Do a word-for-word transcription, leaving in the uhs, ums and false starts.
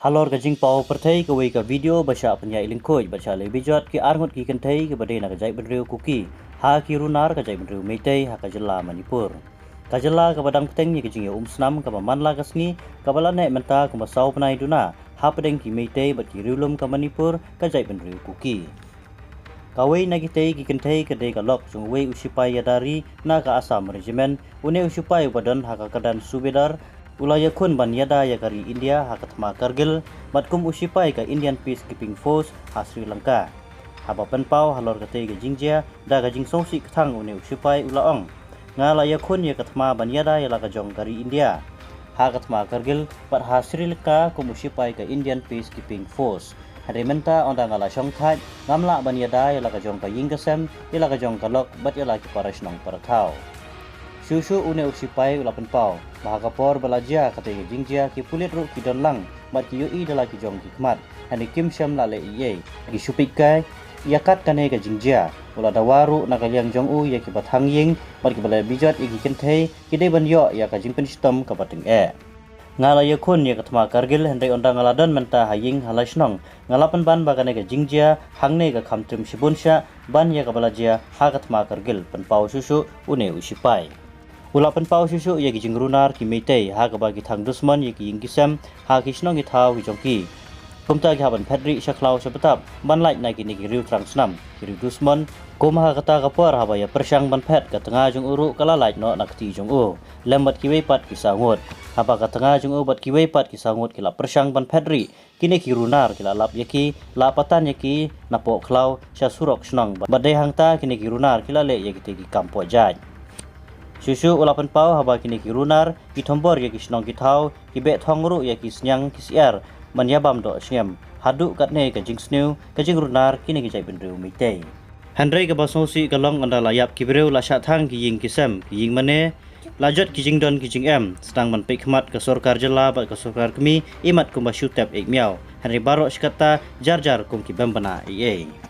Halor ka jingpaw pyrthei kawei ka video ba shah pynïaid lyngkhuid bad shah leh bijot ki arngut ki kynthei kiba dei na ka jaitbynriew Kuki ha ki runar ka jaitbynriew Meitei ha ka jylla Manipur. Ka jylla kaba dang bteng ïa ka jingïaumsnam kaba man la ka sngi, kaba la neh mynta kumba saw bnai duna hapdeng ki Meitei bad ki riewlum ka Manipur ka jaitbynriew Kuki. Kawei na kitei ki kynthei ka dei ka lok jong uwei u shipai ïada ri na ka Assam Regiment, une u shipai uba don ha ka kyrdan Subedar, u la ïakhun ban ïada ïa ka ri India ha ka thma Kargil, bad kum u shipai ka Indian Peacekeeping Force ha Sri Lanka. Haba pynpaw halor katei ka jingjia da ka jingsngewsih kthang, une u shipai u la ong: Nga la ïakhun ïa ka thma ban ïada ïa la ka jong ka ri India ha ka thma Kargil bad ha Sri Lanka kum u shipai ka Indian Peacekeeping Force. Hynrei mynta ynda nga la shongthait, ngam lah ban ïada ïa la ka jong ka ïing ka sem, ïa la ka jong ka lok bad ïa la ki para shnong para thaw. Shuh shuh une u shipai u la pynpaw ba ha ka por ba la jia katei ka jingjia, ki pulit ruh ki don lang bad ki ïohi da la ki jong ki khmat, hynrei kim shym la leh ei ei. Ki shu peit kai ïa kat kane ka jingjia. U la dawa ruh na ka liang jong u ïa kiba thang ïing bad kiba leh bijot ïa ki kynthei, ki dei ban ïoh ïa ka jingpynshitom kaba tyngeh. Nga la ïakhun ïa ka thma Kargil, hynrei ynda nga la don mynta ha ïing ha la shnong, nga la pynban ba kane ka jingjia hangne ka kham triem shibun shah ban ïa kaba la jia ha ka thma Kargil, pynpaw shuh shuh une u shipai. U la pynpaw shuh shuh ïa ki jingrunar ki Meitei ha kaba ki thang dusmon ïa ki ïing ki sem ha ki shnong ki thaw ki jong ki. Kumta ki hap ban phet rieh sha khlaw sha btap ban lait na kine ki riew trai snam, ki riew dusmon. Kum ha kata ka por haba ïa pyrshang ban phet, ka tnga jong u ruh ka la lait noh na kti jong u lem bad kiwei pat ki saw ngut. Haba ka tnga jong u bad kiwei pat ki saw ngut ki la pyrshang ban phet rieh, kine ki runar ki la lap ïa ki, la patan ïa ki napoh khlaw sha surok shnong, bad dei hangta kine ki runar ki la leh ïa kitei ki kam poh jait. Shuh shuh u la pynpaw haba kine ki runar ki thombor ïa ki shnong ki thaw, ki beh thong ruh ïa ki sniang ki syiar ban ïabam doh shngem. Haduh katne ka jingsniew ka jingrunar kine ki jaitbynriew Meitei. Hynrei kaba sngewsih ka long, ynda la ïap ki briew la shah thang ki ïing ki sem, ki ïing mane, la jot ki jingdon ki jingem, sdang ban peit khmat ka sorkar jylla bad ka sorkar kmie imat kumba shu tep ïeit miaw. Hynrei baroh shi katta jar jar kum ki bym bna ei ei.